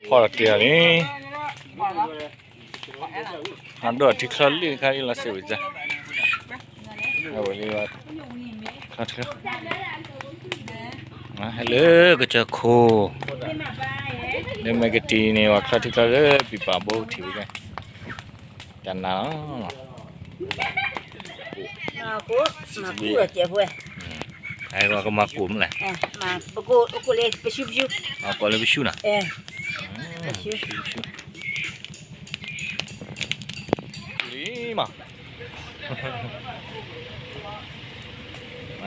ဖီၣ်လီၤတ့ၢ်အီၤန့ၣ်, အဒိၣ်ထံချၢလံခါအံၤလီၤစ့ၢ်ဝံၤစၢ်, အဝဲလံ, ဟဲလၢကစၢၢ်ခိၣ်, လၢမဲာ်ကတံၤန့ၣ် ပှၤချၢထံချၢလၢပံၤပာ်ဘိကထံၣ်ဝဲ, တၢ်နၤလီၤ. မၤကူၣ်မးလဲၣ်, လံမ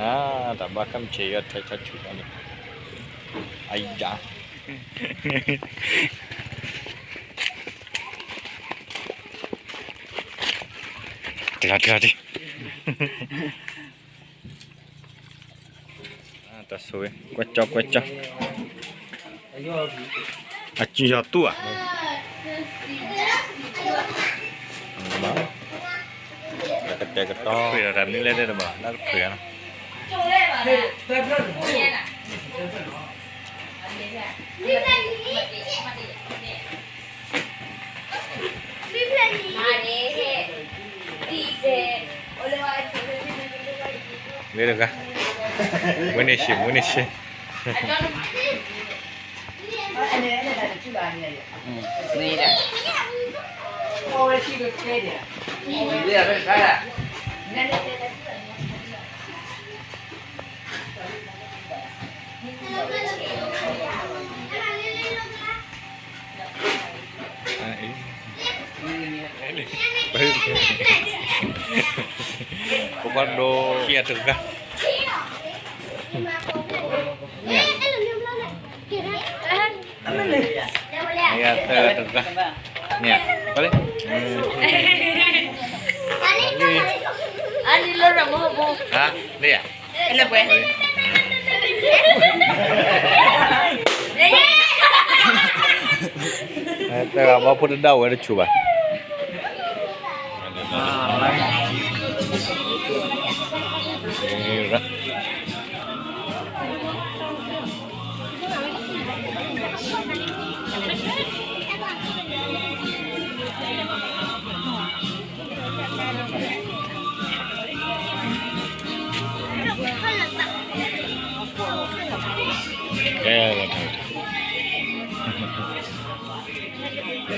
း, တၢ်ဘါခဲမုၢ်ဆ့ၣ်ယီၤထဲဆီဆူၣ်န့ၣ်, အယၤ တဂၤတဂၤတဂၤ, တၢ်ဆိၣ်ဂ့ၤ ကွဲကၠီကွဲကၠီ, အကၠီတူၢ်ဧါ, ကတဲာ်ကတီၤ ထွံၣ်ဒီးတၢ်နုၤလဲၣ်တဲတဘၣ် လၢကထွံၣ်ဧါနီၤ. မ့ၢ်တဂၤ, မုၢ်နံၤဆံး မုၢ်နံၤဆံး, ပဘၣ်ဒိခံဂၤတဂၤ, တဂၤတဂၤ, န့ၣ်, လၢ, လၢယၤ တဂၤဘၣ်ဖိတဒၣ်ဝဲတဆူၣ်ဘၣ်. အဒ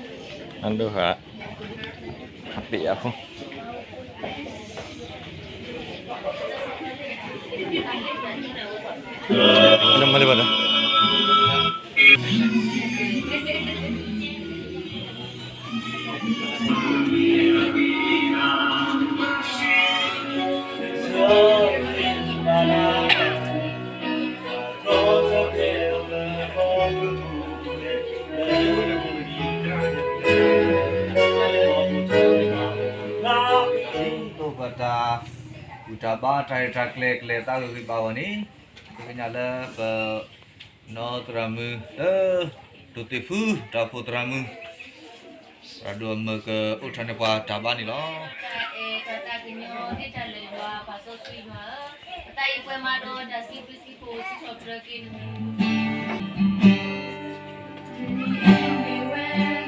ိၣ်ဟး, ဟးပ့ၤအဖိ, နမၤလၢၤဘၣ်ဒီး တၢ်ဘူၣ်တၢ်ဘါတၢ်ရဲၣ်တၢ်ကျဲၤကျဲၤသးဂ့ၤဂ့ၤဘၣ်ဘၣ်န့ၣ်, ပသ့ၣ်ညါလၢပ နီၢ်သရၣ်မုၣ်လၢ တိၢ်သ့ၣ်ဖု တၢ်အိၣ်ဖှိၣ်သရၣ်မုၣ်, သရၣ်ဒိၣ်အမၢကအိၣ်ထီၣ်န့ၢ်ပှၤတၢ်ဘါန့ၣ်လီၤ. တၢ်အဲၣ်တၢ်သးကညီၤသ့ၣ်တၢ်လၢယွၤ ပှၤစီဆှံယွၤဧၢ, ပသးအံၤပှဲၤမးဒီးတၢ်စံးဘျုးစံးဖှိၣ်စံးထီၣ်ပတ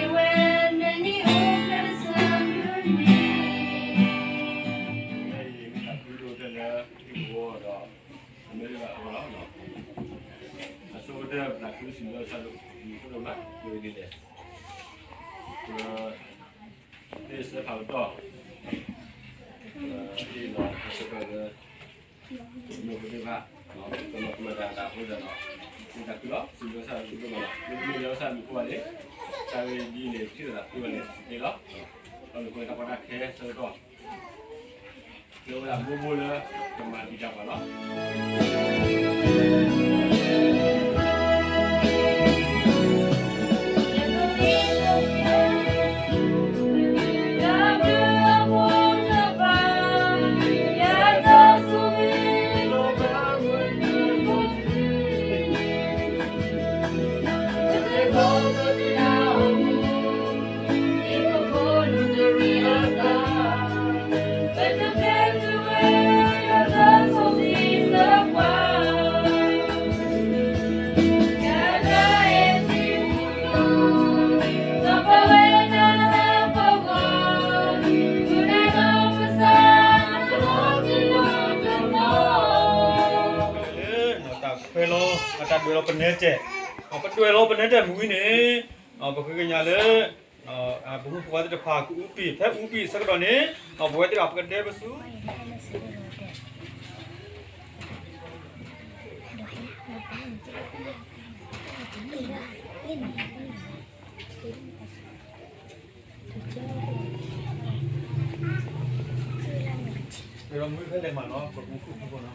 ြၢၤက့ၤနမံၤ အဆိကတၢၢ် ပသးခုစံးဘျုးစံးဖှိၣ်ဒိၣ်မး ဒ်လဲၣ်, ပသ့စၢဖးကတီၢ်, ပသ့လီၤအဆိကတၢၢ်လၢ ပသ့ၣ်တဖၣ် ကလီၤကမၣ်တၢ်အဃိသတးဒီး ပသးခုလီၤ စံးဘျုးစံးဖှိၣ်ဒိၣ်မးလီၤ. မ့တမ့ၢ်လၢကစၢ်မံၤအဃိဘၣ်န့ၣ် တၢ်ဂ့ၢ်ဒ်န့ၣ် ထံၣ်လိာ်သးဃုဝဲန့ၣ် စ့လီၤ. ဒီးနကွဲးတၢ်ကီတၢ်ခဲဆၢကတီၢ် ကဲဝဲဒၣ်ဘိဘိလၢ ကမၤဒံးတၢ်ပှၤလီၤ. လၢတၢ်ခွဲလီၤ တၢ်ဒွဲၣ်လီၤပနဲတဲာ်, ပဒွဲၣ်လီၤပနဲတဲာ်မ့ၢ်ဝံၤန့ၣ် ပဃ့ကညးလၢ ပမုၢ်ဖိခွါသ့ၣ်တဖၣ်ကအူပံၤ ဖဲအူပံၤဆၢကတီၢ်န့ၣ် ပဝဲသ့ၣ်တဖၣ်ပကဒဲပစူ ဒီးမုၢ်ဖဲလဲၣ်မးနီၤ ပမုၢ်ခုၣ်ဖုၣ်ဖိနီၤ.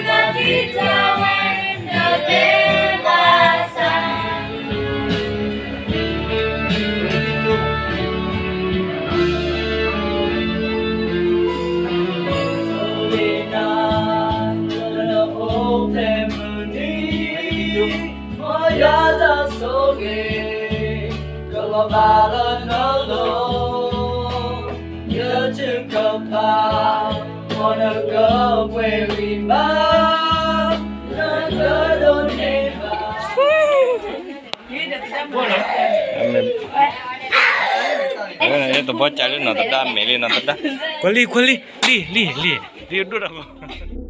တဘီကၢ်လၢနီၢ်သဒါမဲာ်လံနီၢ်သဒါ, ကွၢ်လံ ကွၢ်လံ လံ လံ လံ လံဒိၣ်တၢ်ဂီၤ.